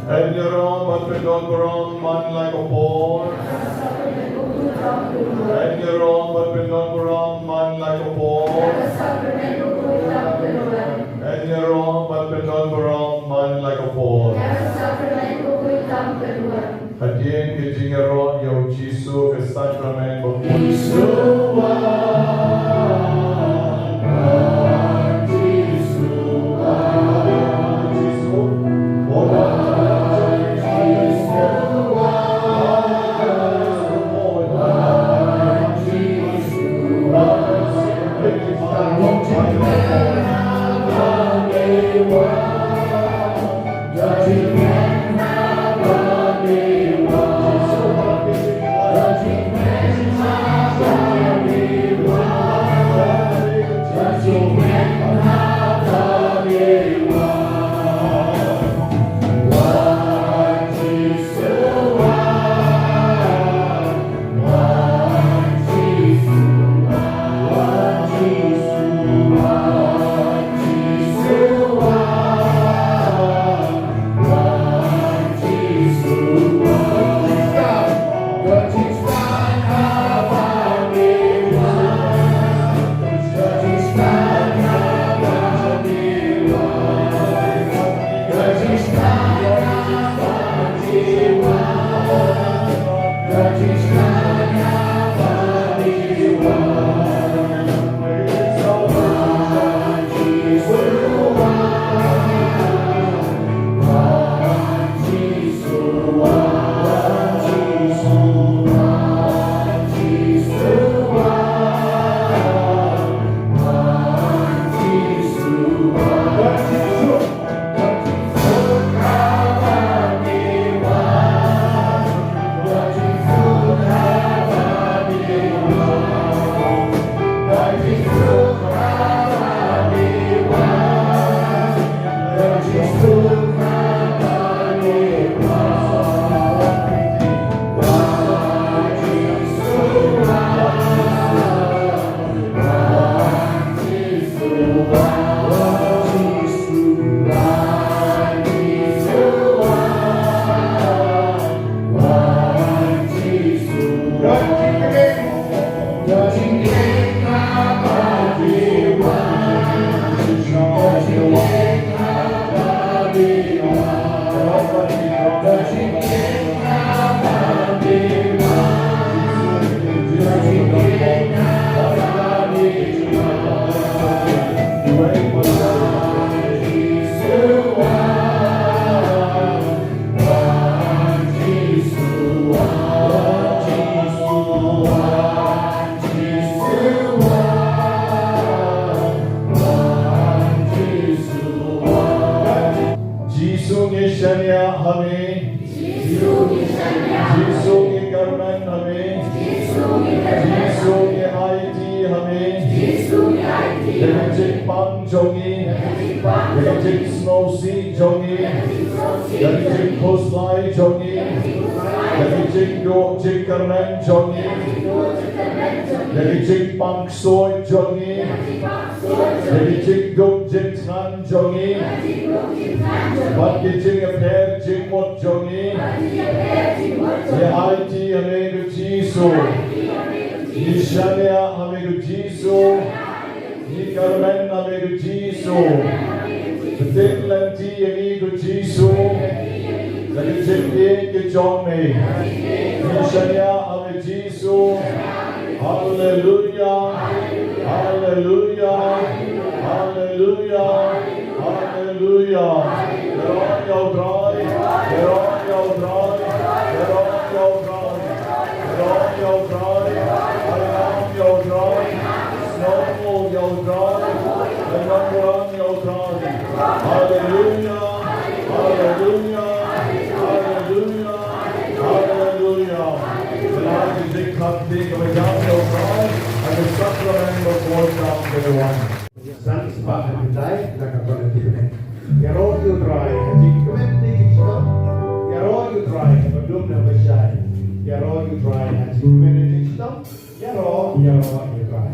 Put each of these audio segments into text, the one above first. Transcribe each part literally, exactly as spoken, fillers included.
Ïaroh bad pyndonburom man la ka por. Ïaroh bad pyndonburom man la ka por. Ïaroh bad pyndonburom man la ka por. Hadien ka jingïaroh ïa u Jisu ka sakramen bakhuid. Jisu ngi shaniah ha me. Jisu ngi kyrmen ha me. Jisu ngi aiti ha me. Ïa ka jingpang jong ngi. Ïa ka jingsngewsih jong ngi. Ïa ka jingkhuslai jong ngi. Ïa ka jingduh jingkyrmen jong ngi. Ïa ka jingpang ksuid jong ngi. Ïa ka jingdup jingthngan jong ngi. Bad ka jingïapher jingmut jong ngi. Ngi aiti ha me ko Jisu. Ngi shaniah ha me ko Jisu. Ngi kyrmen ha me ko Jisu. Bteng lynti ïa ngi ko Jisu. Da ka jingïeit ka jong me. Ngi shaniah ha me Jisu. Haleluya. Haleluya. Haleluya. Haleluya. Ïaroh ïa U Trai. Ïaroh ïa U Trai. Ïaroh ïa U Trai. Ïaroh ïa U Trai. Ïaroh ïa U Trai. Ïaroh ïa U Trai. Ïaroh ïa U Trai. Haleluya. Haleluya. Haleluya. Haleluya. Haleluya. Ka jingkhatduh kaba ïaroh ïa U Trai ha ka sakramen bakhuid jong ka Trai. San spah ha khyndai na ka kona ki bneng. Ïaroh ïa U Trai ha jingkmen ne jingshitom. Ïaroh ïa U Trai haba dum ne haba shai. Ïaroh ïa U Trai ha jingkmen ne jingshitom. Ïaroh, ïaroh ïa U Trai.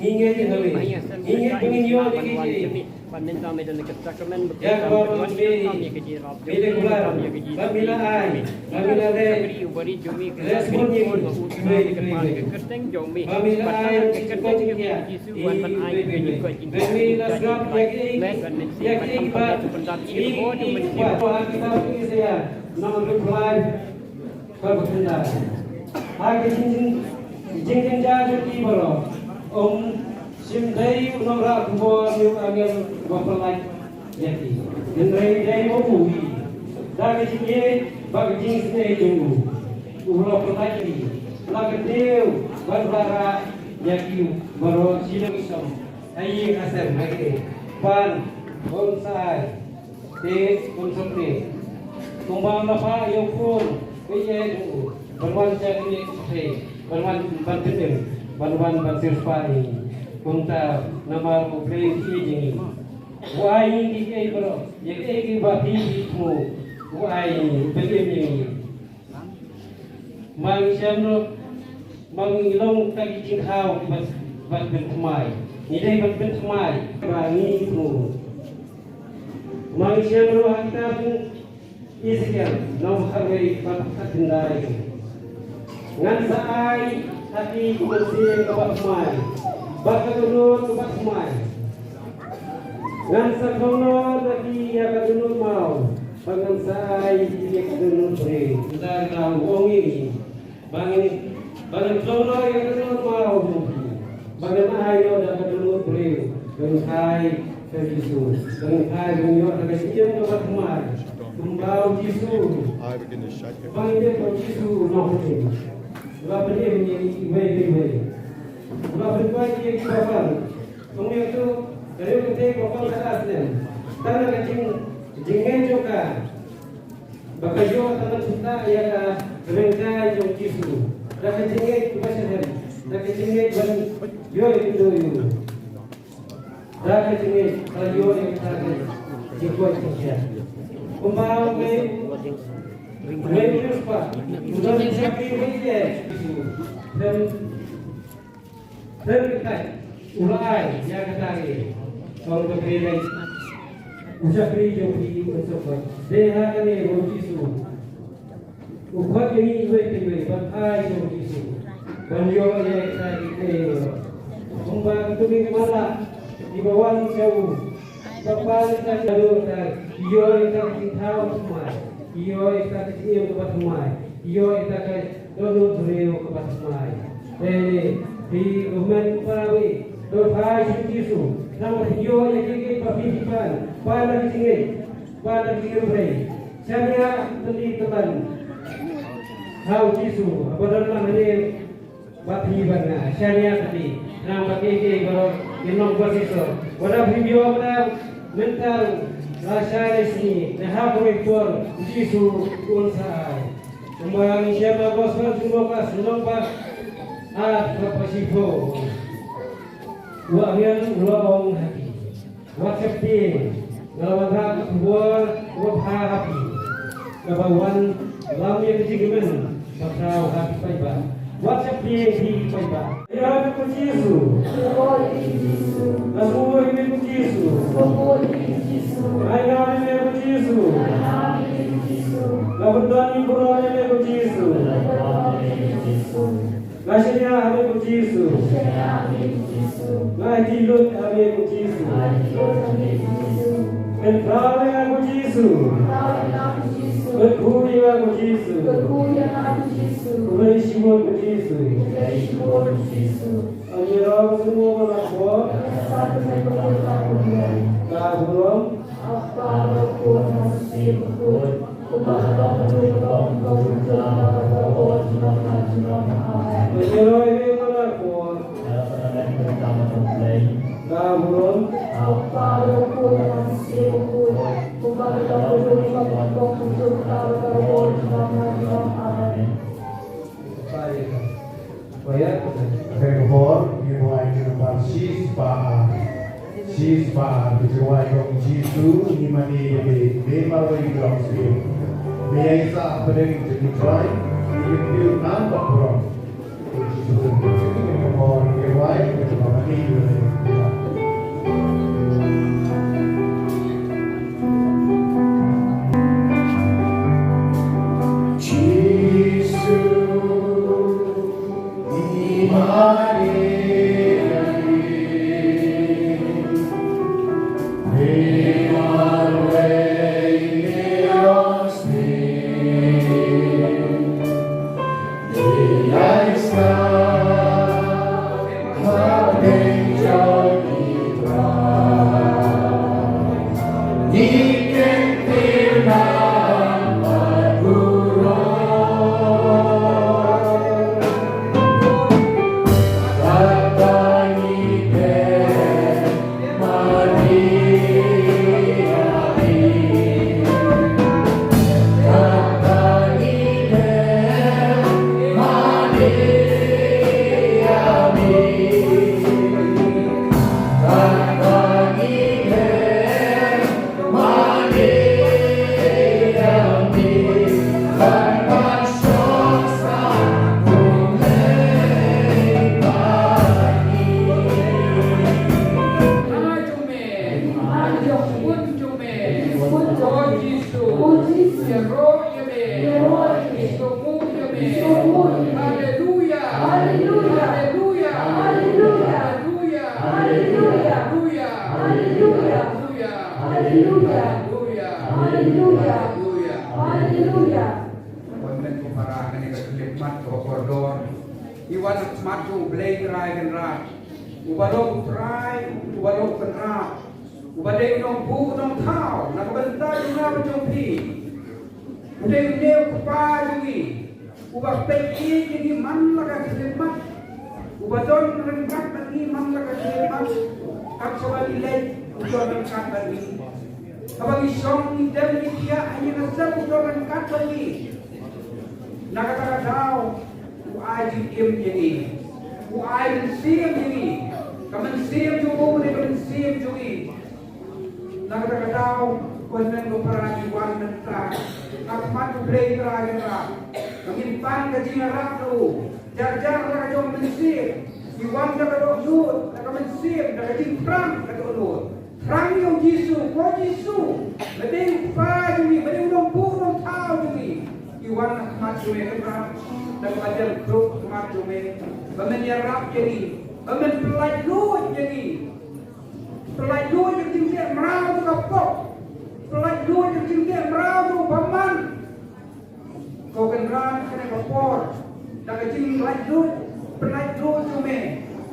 Ngi ngeit ïa kawei. Ngi ngeit ba ngin ïoh ïa kiei kiei. Ïa kaba me, me dei kular ba me la ai, ba me la leh, leh sbun ïa ngi kiwei kiwei. Ba me la ai ki jingkoit jingkhiah ïa kiwei kiwei. Ba me la sngap ïa kiei ïa kiei kiba, ïa kiei kiba ha kitab u Isaïah, nang reply. Kaba khyndai. Ha ka jing, jingjynjar jong ki baroh, um shym dei u nongrah khubor ne u angel uba pyllait ïa ki. Hynrei dei ma u hi, da ka jingïeit bad ka jingisynei jong u, u la pyllait ïa ki. La kyntiew bad la rah ïa ki baroh. Shi dang i som ha ïing ha sem ha ki, ban ym sa ai. Te kum sopne, kumba la phah ïa u khun baieit jong u ban wan sha kane ka pyrthei, ban wan ban pynim, ban wan ban siewspah ïa ngi. Kumta namar U Blei u ïeit ïa ngi, u ai ïa ngi kiei kiei baroh, ïa kiei kiei ba phi phi thmu, u ai ïa ngi, u pynim ïa ngi. Ma ngi shem ruh, ma ngi long ka ki jingkhaw ki ban, ban pynthymmai. Ngi dei ban pynthymmai ba ngi thmu. Ma ngi shem ruh ha kitab jong Ezekiel, nong khatwei bad khatkhyndai. Ngan sa ai ha ki ka mynsiem kaba thymmai bad ka dohnud kaba thymmai. Ngan sa khawno na ki ïa ka dohnud maw, bad ngan sa ai ïa ki ïa ka dohnud briew. Ngan sa ong ïa ki ba ngan, ba ngan khawno ïa ka dohnud maw jong ki, ba ngan ai noh da ka dohnud briew. Ngan kynthai ka Jisu, ngan kynthai ban ïoh da ka jingim kaba thymmai kumba u Jisu. Ba ngan ïoh ba u Jisu u nongpynim, uba pynim ïa iwei pa iwei, uba pynkoit ïa ki baphar. Ong ïa uto, ka riew kynthei ba pang ka ar snem, tang da ka jing, jingngeit jong ka, ba ka ïoh tang ban sngewthuh ïa ka ryngkai jong Jisu. Da ka jingngeit kaba shyrkhei, da ka jingngeit ban ïoh ïa ka kynduh ïa u. Da ka jingngeit ka la ïoh ïa ka jingkoit jingkhiah. Kumba u mei, u mei u riewspah u don shakri baieit ïa Jisu. Phin Te kata u la ai ïa kata ri. Ong kata ri, u shakri jong phi u sokot. Dei ha kane ba u Jisu u khot ïa ngi iwei pa iwei ban ai sha u Jisu ban ïoh ïa kata ri. Kumba kito ki mala kiba wan sha u, ba pan ïa kata ki ïoh ïa kata ki thaw thymmai, ki ïoh ïa kata ki jingim kaba thymmai, ki ïoh ïa kata ka dohnud briew kaba thymmai. Te phi u kmen u para wei, to phai sha u Jisu. Nang ba phi ïoh ïa kiei kiei ba phi, phi pan, pan da ka jingngeit, pan da ka jingim briew. Shaniah tylli tymmen ha u Jisu, haba don lang hangne bad phi bad nga. Shaniah tylli, nang ba kiei kiei baroh kin long bad Jisu. Wat la phim ïoh ba mynta ruh, la shai la sngi, ne ha kawei ka por u Jisu un sa ai. Kumba ngi shem ha ka Gospel jong u Lukas, lynnong ba ar, dkhot ba shiphew. U angel u la ong ha ki, wat sheptieng, nga la wanrah ka khubor kaba bha ha phi, kaba wanlam ïa ka jingkmen bakhraw ha ki paidbah. Wat sheptieng phi ki paidbah. Ïa ka Jisu. Ka sngewbha ïa ka Jisu. Ai nga ïa ka Jisu. Ka bynta ni burom ïa ka Jisu. Nga shaniah ha me ko Jisu. Nga ai jinglut ha me ko Jisu. Pynpaw ïa nga ko Jisu. Pynpaw ïa nga ko Jisu. Pynpaw ïa nga ko Jisu. Pynpaw ïa nga ko Jisu. Pynpaw ïa nga ko Jisu. Ïa nga ko Jisu. Ïa nga ko Jisu. Ka burom. Amen. Ka hor, ngin wai ki nambar shispah ar. Shispah ar, ka jingwai jong u Jisu, ngi mane ïa me, me marwei jong u Syiem. Me ïaisah hapdeng jong ngi Trai, ngi kyntiew kyrpad burom. U Jisu, ka hor, ngin wai, ngin mane ïa me. Jisu. Haleluya. Haleluya. Haleluya. Haleluya. Haleluya. Haleluya. Haleluya. Haleluya. Haleluya. Haleluya. Haleluya. Wan men ko para kane ka khyllipmat kaba kordor. Ngi wan ha khmat jong U Blei Trai Kynrad. Uba long U Trai, uba long U Kynrad. Uba dei U Nongbuh U Nongthaw na ka bynta jong nga bad jong phi. U dei Une U Kpa jong ngi. Uba peit ïa ngi man la ka khyllipmat. Uba don ryngkat bad ngi man la ka khyllipmat. Kat shaba ngi leit, U don ryngkat bad ngi. Haba ngi shong, ngi dem, ngi thiah, ha ïing ha sem, U don ryngkat bad ngi. Na kata ka daw, U ai jingim ïa ngi. U ai mynsiem ïa ngi. Ka mynsiem jong U dei ka mynsiem jong ngi. Na kata ka daw, ko hynmen ko para, ngi wan mynta ha khmat U Blei Trai Kynrad. Ba ngin pan ka jingïarap na U. Jar jar la ka jong mynsiem. Ki wan da ka dohnud, da ka mynsiem, da ka jingthrang, da ka dohnud. Thrang ïa u Jisu, ko Jisu, ma dei u Kpa jong ngi, ma dei u Nongbuh Nongthaw jong ngi. Ki wan ha khmat jong me, Kpa, da kaba jan khrup ha khmat jong me, ba men ïarap ïa ngi, ba men pyllait luid ïa ngi. Pyllait luid ïa ka jingteh mraw jong ka pop. Pyllait luid ïa ka jingteh mraw jong u bymman. Ko Kynrad, kane ka por, da ka jinglaitluid, pynlaitluid jong me,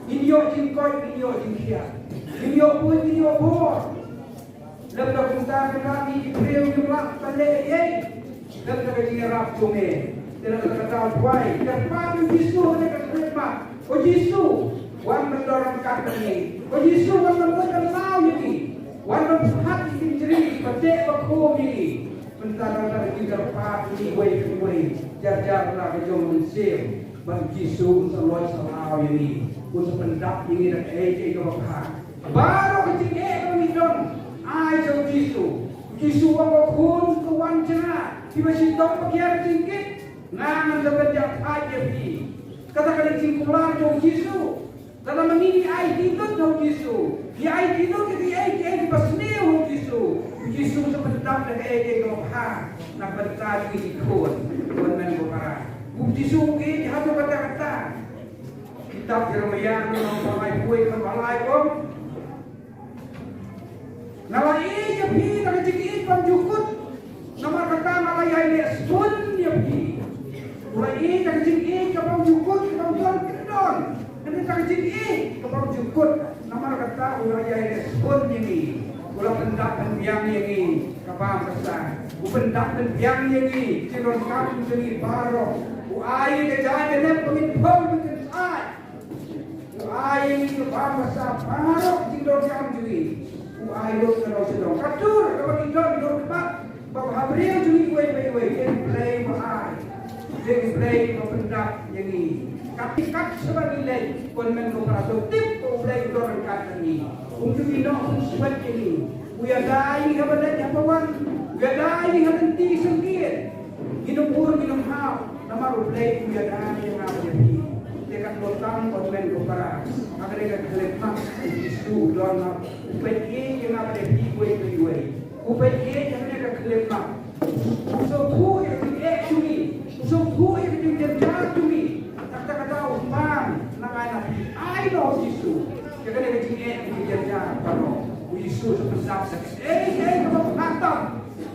ngin ïoh jingkoit, ngin ïoh jingkhiah, ngin ïoh buit, ngin ïoh bor. Lem da kumta Kynrad, ngi ki briew ngim lah ban leh ei ei. Lem da ka jingïarap jong me, te lem da kata duwai, kyrpad ïa u Jisu ha kane ka khyllipmat. Ko Jisu, wan ban don ryngkat bad ngi. Ko Jisu, wan ban don ryngkat bad ngi. Wan ban pynhap ïa ki jingri, ba teh ba khum ïa ngi. Mynta ngi la kyrpad ïa ngi uwei pa uwei, jar jar na ka jong u Mynsiem, bad u Jisu un sa lait sa law ïa ngi, un sa pyndap ïa ngi da kaei kaei kaba bha. Baroh ka jingeh kaba ngi don, ai sha u Jisu. U Jisu u ong, ko khun, to wan sha nga, kiba shitom bad kiba kiar jingkit, nga ngan sa pynjah thait ïa phi. Kata ka dei ka jingkular jong u Jisu. Lada ma ngi ngi aiti lut ha u Jisu, ngi aiti lut ïa kiei kiei kiba sniew ha u Jisu, u Jisu sa pyndap da kaei kaei kaba bha na ka bynta jong ngi ki khun, ki hynmen ki para. U Jisu u ïeit haduh katta katta. Kitab Jeremaïah lynnong ba laiphew khat ba lai, ong, nga la ïeit ïa phi da ka jingïeit bymjukut. Namar kata nga la ïai leh shibun ïa phi. U la ïeit da ka jingïeit ka bymjukut, ka bym don kyndon. Kane ka jingïeit ka bymjukut. Namar kata u la ïai leh shibun ïa ngi. U la pyndap pynbiang ïa ngi, ka bam ka sa. U pyndap pynbiang ïa ngi, jingdonkam jong ngi baroh. U ai ïa ka jaiñ ka nep ba ngin phong, ba ngin kyntait. U ai ïa ngi ka bam ka sa baroh jingdonkam jong ngi. U ai lut ka long sha dong. Ka dur kaba ngi don, dur khmat, ba ha briew jong ngi uwei pa uwei, dei U Blei uba ai. Dei U Blei uba pyndap ïa ngi. Kat kat shaba ngi leit, ko hynmen ko para, to tip ba U Blei u don ryngkat bad ngi. Um ju ïehnoh khuslai ïa ngi. U ïada ïa ngi haba leit haba wan. U ïada ïa ngi ha lynti syngkien. Ngin ym bun, ngin ym hap, namar U Blei u ïada ïa nga bad ïa phi. Te katno tam, ko hynmen ko para, ha kane ka khyllipmat u Jisu u don, u peit ïa nga bad ïa phi uwei pa uwei. U peit ïa kane ka khyllipmat. U sngewthuh ïa ka jingeh jong ngi. U sngewthuh ïa ka jingjynjar jong ngi. Kata kata u pan na nga na phi. Ai noh u Jisu ïa kane ka jingeh, ka jingjynjar baroh. U Jisu u sa pyndap sa kaei kaei kaba bha tam.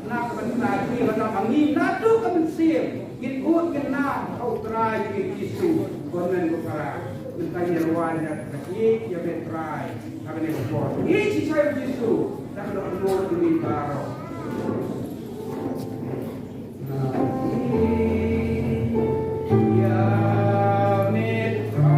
Na ka bynta jong ngi, ba ngi naduh ka mynsiem ngin ud ngin nam ha U Trai jong ngi Jisu. Ko hynmen ko para, mynta ngin rwai ïa ka ïeit ïa me Trai ha kane ka por. Ïeit shisha ïa u Jisu da ka dohnud jong ngi baroh. Ïa me Trai.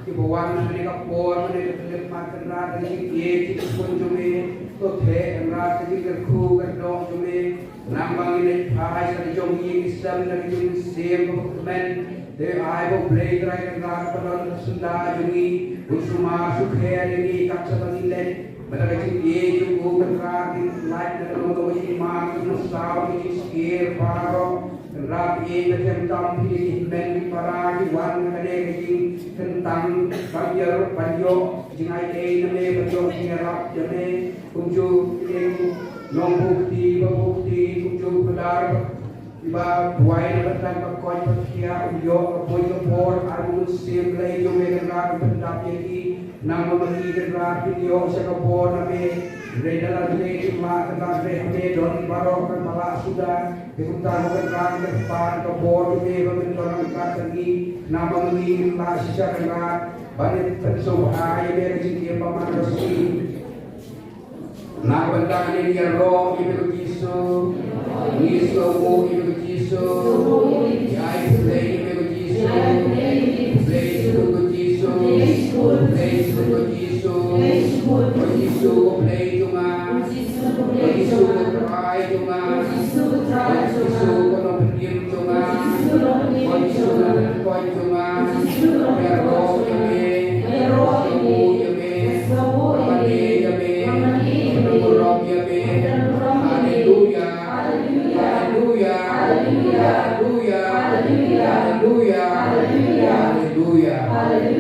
Kiba wan ha kane ka por, ha kane ka khyllipmat, Kynrad, ka jingïeit jong ki khun jong me. To theh, Kynrad, ka jingkyrkhu ka doh jong me. Namar ba ngin leit phai sha ka jong ngi, ngi sem da ka jingïaseng kaba kmen. Te ai ba U Blei Trai Kynrad ba don ha ka syndah jong ngi un sumar sukher ïa ngi kat shaba ngi leit. Bad da ka jingïeit jong U Kynrad ngin lait na ka long ka jingmang, ka jingsaw, ka jingshakri baroh. Kynrad ïeit ba khem tam phi ïa ki hynmen ki para ki wan ha kane ka jingkyntang ban ïa, ban ïoh jingai ei na me, ban ïoh jingïarap ïa me. Kumjuh ki nongbuh kti ba buh kti, kumjuh Phadar Ba duwai na ka bynta ka koit ka khiah, u ïoh ka buit ka bor, ar ngut sim Blei jong me Kynrad u pyndap ïa ki. Namar ma ki Kynrad kin ïoh sha ka bor na me. Hynrei da lade kim lah, Kynrad, hynrei ha me don baroh kan balah suda. Te kumta ko Kynrad, ngi kyrpad ka bor jong me ba men don ryngkat bad ngi. Namar ma ngi ngim lah shisha Kynrad ban ïa pynsngewbha ïa me ka jingim ba man ka sngi. Na ka bynta kane ngi ïaroh ïa me ko Jisu. Ngi sngewbha ïa me ko Jisu. Ïa ai Blei ïa me ko Jisu. Blei sngewbha ko Jisu. Blei sngewbha ko Jisu. Ko Jisu ko Blei jong nga. Ko Jisu ko Trai jong nga. Ko Jisu ko Nongpynim jong nga. Ko Jisu ko Nongpynim jong nga. Ïaroh ïa me. Sngewbha ïa me. Haleluya. Haleluya. Haleluya. Haleluya. Haleluya.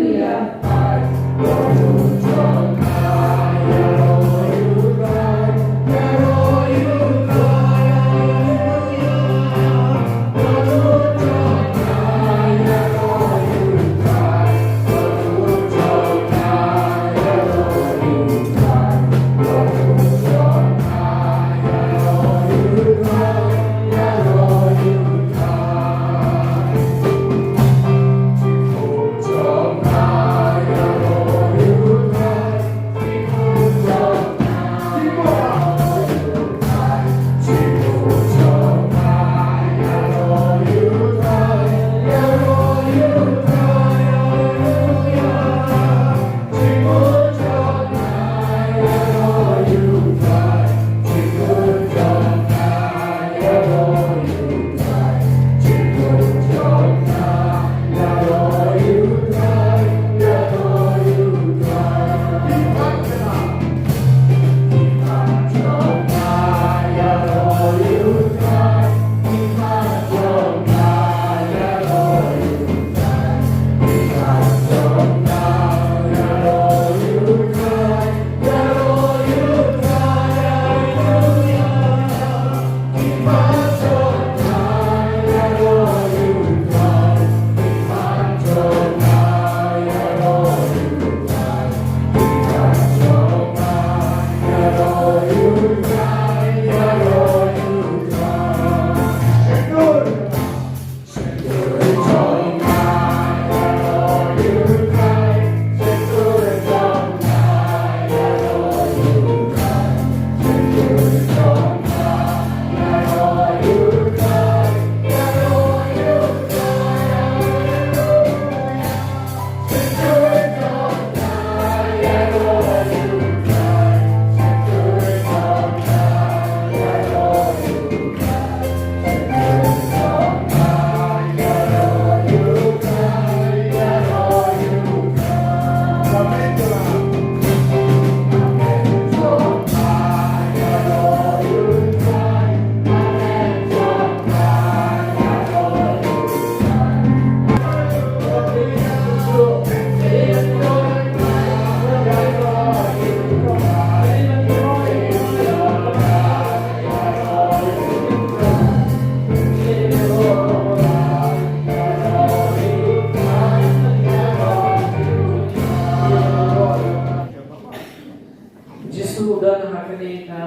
Jisu u don ha kane ka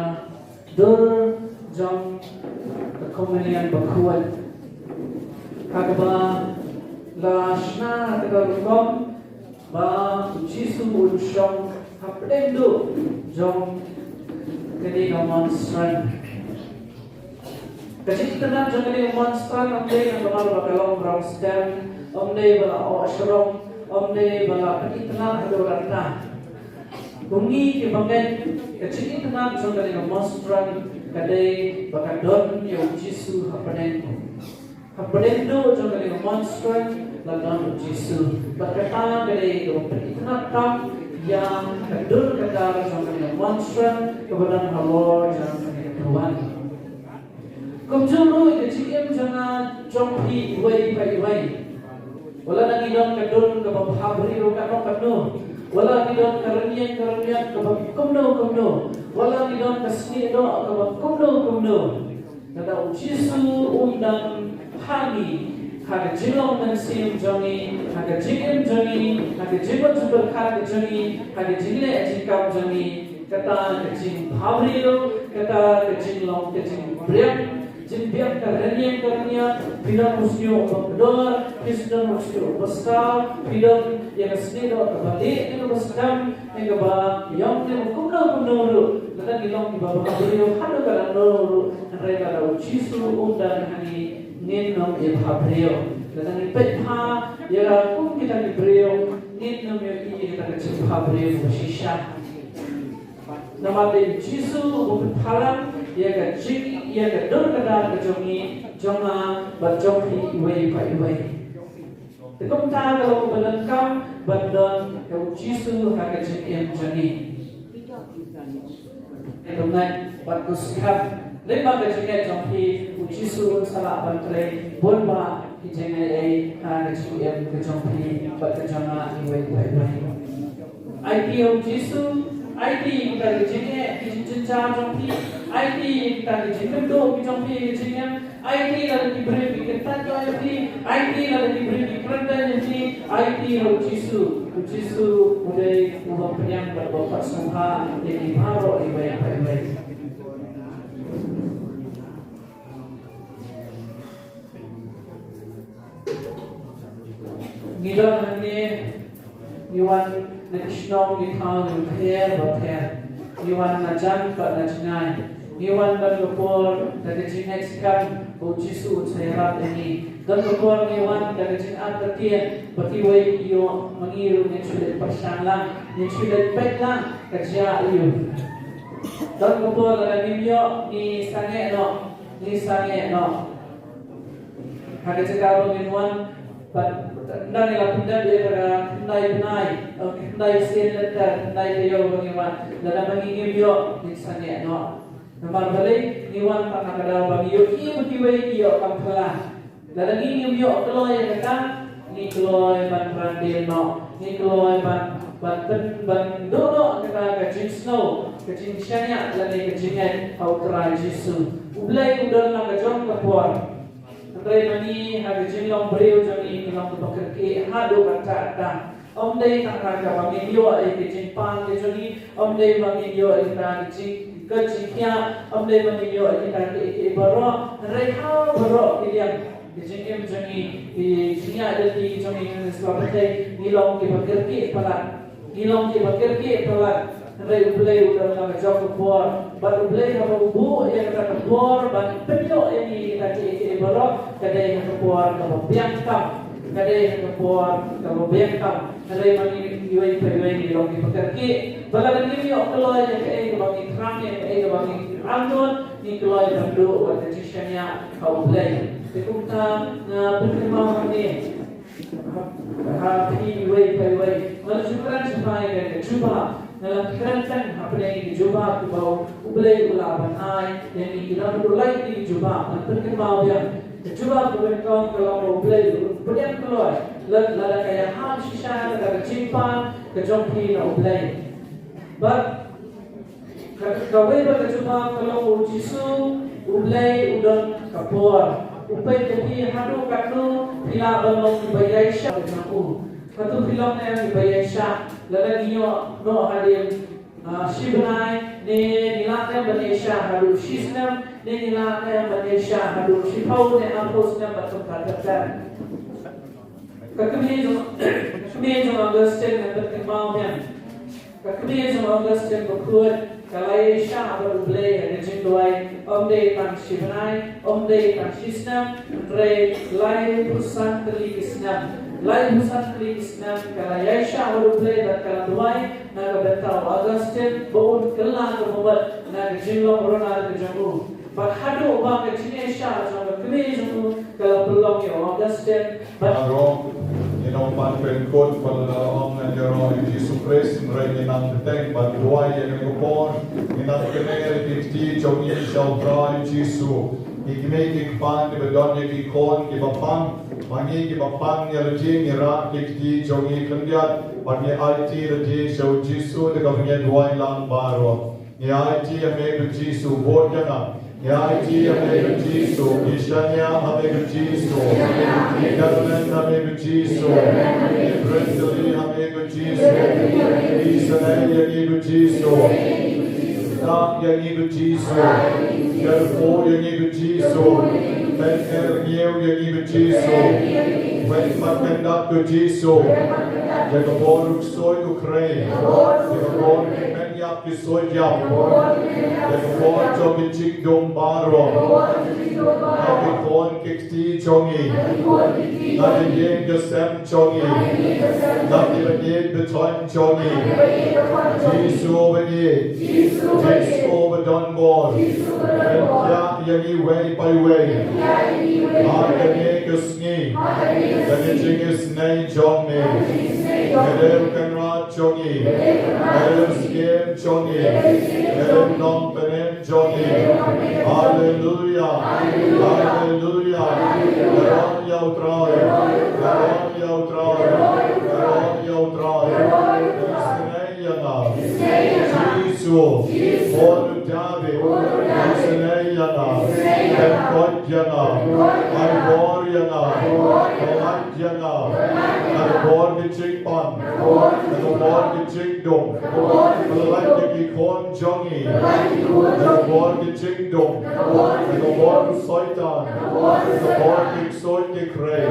dur jong ka Communion bakhuid, ha kaba la shna ha ka rukom ba u Jisu un shong hapdeng duh jong kane ka monstrance. Ka jingitynnad jong kane ka monstrance ym dei na ka bynta ba ka long rong stem, ym dei ba la oh shrong, ym dei ba la pynitynnad haduh katta. Kumne ki bangeit, ka jingitynnad jong kane ka monstrance ka dei ba ka don ïa u Jisu hapdeng. Hapdeng duh jong kane ka monstrance la don u Jisu. Bad kata ka dei kaba pynitynnad tam ïa ka dur ka dar jong kane ka monstrance kaba don halor jong kane ka thaiñ. Kumjuh ruh ïa ka jingim jong nga jong phi iwei pa iwei. Wat la ngi don ka dur kaba bha briew katno katno. Wat la ngi don ka rynïeng ka rynïap kaba kumno kumno. Wat la ngi don ka snieh doh kaba kumno kumno. Lada u Jisu um dang ha ngi, ha ka jinglong mynsiem jong ngi, ha ka jingim jong ngi, ha ka jingwan jingpyrkhat ka jong ngi, ha ka jingleh jingkam jong ngi, kata ka jingbhabriew, kata ka jinglong ka jingbiang, jingbiang ka rynïeng ka rynïeng, phi don u shñiuh uba kdor, phi don u shñiuh uba star, phi don ïa ka snieh doh kaba lieh ne kaba skhem, ne kaba ïong ne kumno kumno ruh, lada ngi long kiba bhabriew haduh katta ruh, hynrei lada u Jisu um dang ha ngi, ngin ym ïa bhabriew. Lada ngi peit bha ïa la kum kita ki briew, ngin ym ïohi ïa kata ka jingbhabriew ba shisha. Namar dei u Jisu uba pynpaw lang ïa ka jing, ïa ka dur ka dar ka jong ngi, jong nga bad jong phi iwei pa iwei. Te kumta ka long kaba donkam ban don ïa u Jisu ha ka jingim jong ngi. Ka dang ngeit bad ka skhem. Lem bad ka jingngeit jong phi, u Jisu un sa lah ban trei bun bah ki jingaiei ha ka jingim ka jong phi bad ka jong nga iwei pa iwei. Aiti ïa u Jisu, aiti ïa kita ki jingeh, ki jingjynjar jong phi, aiti ïa kita ki jingkynduh ki jong phi ha ka jingim, aiti lada ki briew ki kyntait ïa phi, aiti lada ki briew ki kren ïa phi, aiti ïa u Jisu. U Jisu u dei uba pdiang bad uba pat sngewbha ïa ngi baroh iwei pa iwei. Ngi don hangne, ngi wan na ki shnong ki thaw bapher bapher. Ngi wan na jan bad na jngai. Ngi wan don ka por da ka jingngeit skhem ba u Jisu un sa ïarap ïa ngi. Don ka por ngi wan da ka jingartatien ba kiwei ki ïoh, ma ngi ruh ngin shu leit pyrshang lang, ngin shu leit peit lang ka jia aïu. Don ka por lada ngim ïoh ngi sangeh noh, ngi sangeh noh. Ha ka jaka ba ngin wan, pat ynda ngi la pyndep ïa ka khyndai bnai, eh, khyndai sien lynter, khyndai taïew ba ngin wan, lada ma ngi ngim ïoh, ngin sangeh noh. Namar balei? Ngi wan tang ha ka daw ba ngi ïohi ba kiwei ki ïoh kam phylla. Lada ngi ngim ïoh kloi ïa kata, ngi kloi ban ran dien noh, ngi kloi ban, ban pyn, ban duh noh kata ka jingsngew, ka jingshaniah lane ka jingngeit ha u Trai Jisu. U Blei u don la ka jong ka por. Hynrei ma ngi ha ka jinglong briew jong ngi ngi long kiba kyrkieh haduh katta katta. Ym dei tang ha kaba ngin ïoh ïa ka jingpan ka jong ngi, ym dei ba ngin ïoh ïa ka jing, ka jingkhiah, ym dei ba ngin ïoh ïa ka kiei kiei baroh, hynrei ha baroh ki liang ka jingim jong ngi, ka jingïaid lynti jong ngi, ngi sngewbha ba ngi long kiba kyrkieh palat. Ngi long kiba kyrkieh palat. Hynrei U Blei u don la ka jong ka por. Bad U Blei haba u buh ïa kata ka por ban pynïoh ïa ngi kita kiei kiei baroh, ka dei ha ka por kaba biang tam. Ka dei ha ka por kaba biang tam. Hynrei ma ngi iwei pa iwei ngi long kiba kyrkieh. Bad lada ngim ïoh kloi ïa kaei kaba ngi thrang, ïa kaei kaba ngi angnud, ngi kloi ban duh wat ka jingshaniah ha U Blei. Te kumta nga pynkynmaw hangne ha phi iwei pa iwei. Nga la ju kren shaphang ïa ka jubab. Nga la kren tang hapdeng ka jubab kaba U Blei u lah ban ai ïa ngi, ki don haduh lai tylli ki jubab. Ngan pynkynmaw biang. Ka jubab kaba nyngkong ka long ba U Blei u pdiang kloi lada, lada ka ïahap shisha kata ka jingpan ka jong phi na U Blei. Bad ka, kawei pat ka jubab ka long ba U Jisu U Blei u don ka por. U peit ïa phi haduh katno phi lah ban long kiba ïaishah na u. Katno phi long ne em kiba ïaishah? Lada ngi ïoh noh hadien, ah, shi bnai, ne ngi lah ne em ban ïaishah haduh shi snem, ne ngi lah ne em ban ïaishah haduh shiphew ne arphew snem bad kumta ter ter. Ka kmie jong, ka kmie jong Augustine, ngan pynkynmaw biang. Ka kmie jong Augustine bakhuid ka la ïaishah bad U Blei ha ka jingduwai, ym dei tang shi bnai, ym dei tang shi snem, hynrei laiphew san tylli ki snem. Laiphew san tylli ki snem ka la ïaishah bad U Blei bad ka la duwai na ka bynta u Augustine ba un kylla ka bamut na ka jinglong runar ka jong u. Bad haduh ba ka jingïaishah jong ka kmie jong u ka la pynlong ïa u Augustine. Bad baroh, ngi nang pan pynkut, bad lada ong ngan ïaroh ïa u Jisu Khrist, hynrei ngi nang bteng ban duwai ïa kane ka por. Ngi nang kynnoh ïa ki kti jong ngi sha u Trai Jisu. Ki kmie ki kpa kiba don ïa ki khun kiba pang, ma ngi kiba pang ïa lade ngi rah ki kti jong ngi khyndiat, bad ngi aiti lade sha u Jisu da kaba ngi duwai lang baroh. Ngi aiti ïa me ko Jisu, bud ïa nga. Ïa iti ha me ko Jisu, ngi shaniah ha me ko Jisu, ngi kyrmen ha me ko Jisu, ngi pyrthei ha me ko Jisu, isynei ïa ngi ko Jisu, dak ïa ngi ko Jisu, kyrkhu ïa ngi ko Jisu, pynker ñiew ïa ngi ko Jisu, weng bad kyndat ko Jisu, ïa ka bor u ksuid u khrei, ïa ka bor u kmen ïap ki suid ïap, ïa ka bor jong ki jingdum baroh, na ki khun ki kti jong ngi, na ki ïing ki sem jong ngi, na ki baieit bathong jong ngi, Jisu baieit, Jisu badonbor, pynkhiah ïa ngi wei pa wei, ha kane ka sngi, da ka jingisynei jong me, nga dei u kynrad jong ngi, nga dei u syiem jong ngi, nga dei u nongpynim jong ngi. Haleluia, haleluia. Kyrpad ïa U Trai, kyrpad ïa U Trai, kyrpad ïa U Trai. Isynei ïa nga, Jisu, Khun u Dabid, isynei ïa nga, pynkoit ïa nga, ai bor ïa nga, pynlait ïa nga, na ka bor ka jingpang, na ka bor ka jingdum, pynlait ïa ki khun jong ngi, na ka bor ka jingdum, na ka bor u Soitan, na ka bor ki ksuid ki khrei.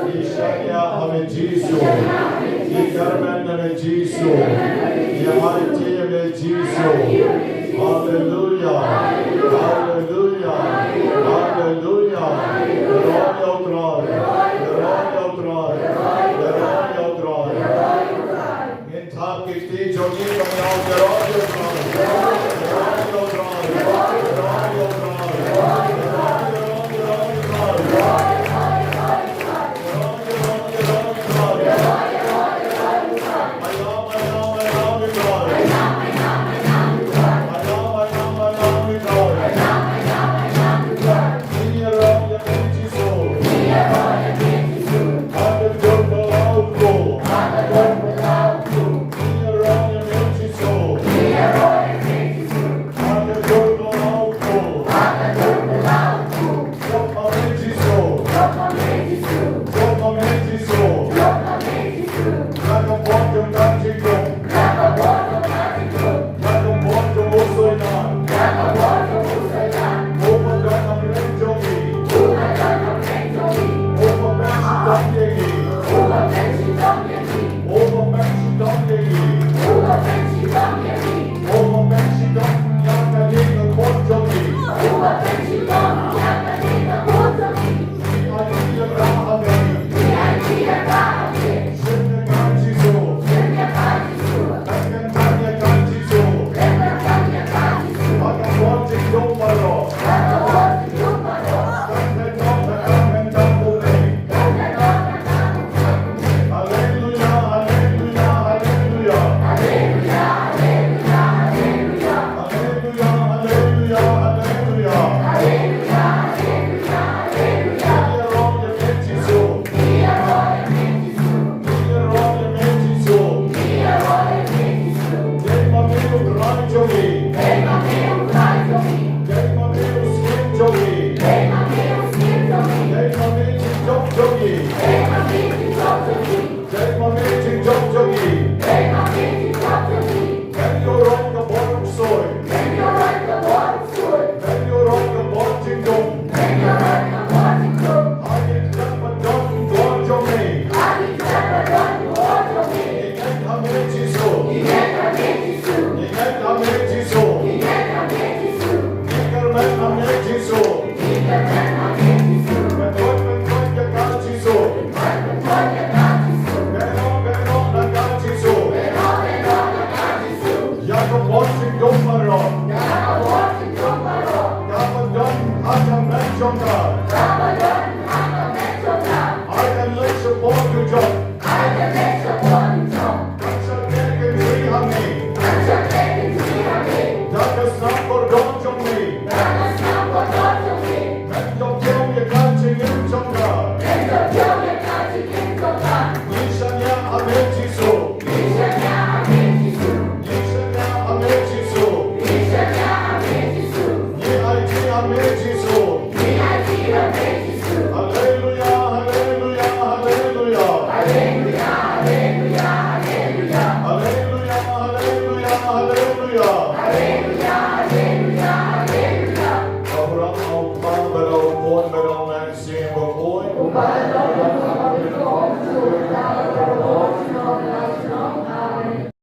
Ngi shaniah ha me Jisu. Ngi kyrmen ha me Jisu. Ngi aiti ha me Jisu. Haleluia. Haleluia. Haleluia. Kyrpad ïa U Trai. Kyrpad ïa U Trai. Kyrpad ïa U Trai. Ngin thap ki kti jong ngi ban kyrpad ïa U Trai. Kyrpad ïa U Trai. Kyrpad ïa U Trai.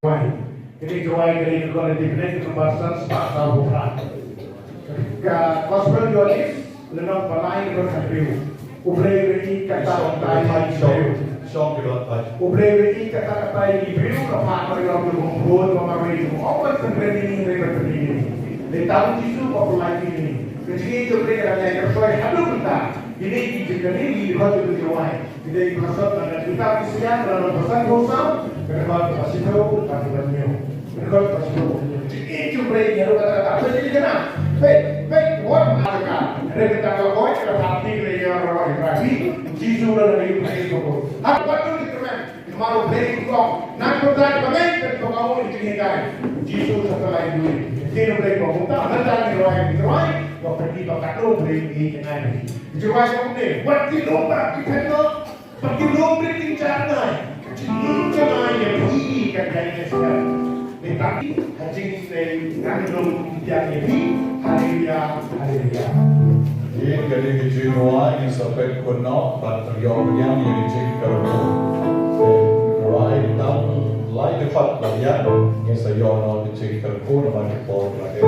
Wai. Kane ka rwai ka dei ka kon ka dei ka nambar san spah saw phew phra. Ka Gospel Ïoannis lynnong ba lai dkhot khathynriew. U Blei u ïeit kata kata ïa ki briew. Shong ki dkhot ba. U Blei u ïeit kata kata ïa ki briew, ka phah marwei jong u Khun ba marwei jong u, ban pynkhreh ïa ngi, ban pynkhreh ïa ngi. Dei tang u Jisu ba u la ïeit ïa ngi. Ka jingïeit jong U Blei ka dang ïaid ka soi haduh mynta. Kine ki jingkylli, ki dkhot ki jingkylli. Ki dei ki dkhot na ka kitab Isaïah, ka lynnong ba san phew saw, ka dkhot ba shiphew bad ba hynñiew. Ka dkhot ba shiphew bad hynñiew. Jingïeit jong U Blei ïa ruh kata kata. Peit kine kine. Peit, peit, wat ma ka. Hynrei kata ka lok ka phah kine ïa ruh ïa ka. Jisu la na ïa ka. Ha, wat tu ki kyrmen. Namar U Blei u ong, nangta ba ngi pynpaw ïa ka jinghikai. Jisu sa ka lai dui. Kin U Blei ba kumta, nangta ngi rwai, ngi rwai, ba pynpaw ba katno U Blei ngi ngai. Ngi rwai ba kumne, wat ki lum ba ki pynno, wat ki lum ba ki jar ngai. Ka jingim jong ngi ïa phi ka dei ngi sa. Ngi tang ha jingim ngi ngan lum ïa ngi phi. Haleluya, haleluya. Ïa kane ka jingrwai ngin sa peit kumno ban pynïoh pynïang ïa ka jingkyrkhu. Rwai tang lai dkhot ba ïa ngin sa ïoh noh ka jingkyrkhu namar ka por ba dei.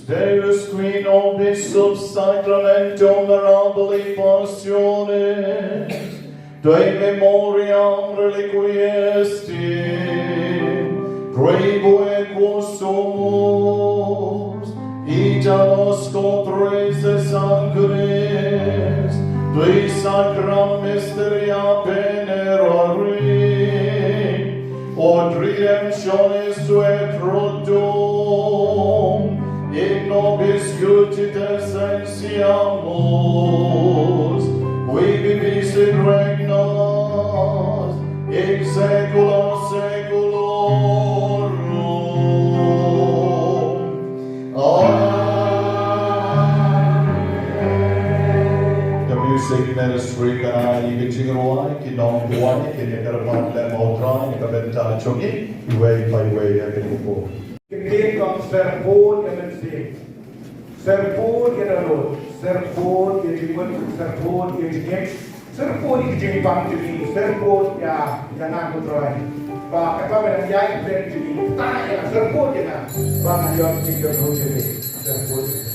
Deus qui nobis sub sacramentum mirabili passionis, Dei memoriam reliquiestim, proibue quo sumus, itanos contres sanguinis, tui sacram mysteria venerarim, ut redemptionis suae fructum, in nobis justitia sentiamus, qui vivit et regnat in saecula saeculorum. Amen. The music ministry kan ai ïa ka jingrwai, ki nongduwai, kin ïa kyrpad lem ha U Trai na ka bynta jong ngi, iwei pa iwei ïa kane ka por. Ktien ka ong syrpod ïa mynsiem, syrpod ïa dohnud, syrpod ïa jingmut, syrpod ïa jingim, syrpod ïa ka jingpang jong ngi, syrpod ïa, ïa nga ko Trai. Ba katba me dang ïaid bad jong ngi, ktah ïa nga, syrpod ïa nga, ba ngan ïoh jingkyrkhu jong me, syrpod ïa nga.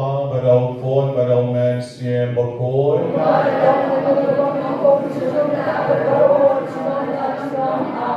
Kpa, bad ïa u Khun, bad ïa u Mynsiem Bakhuid.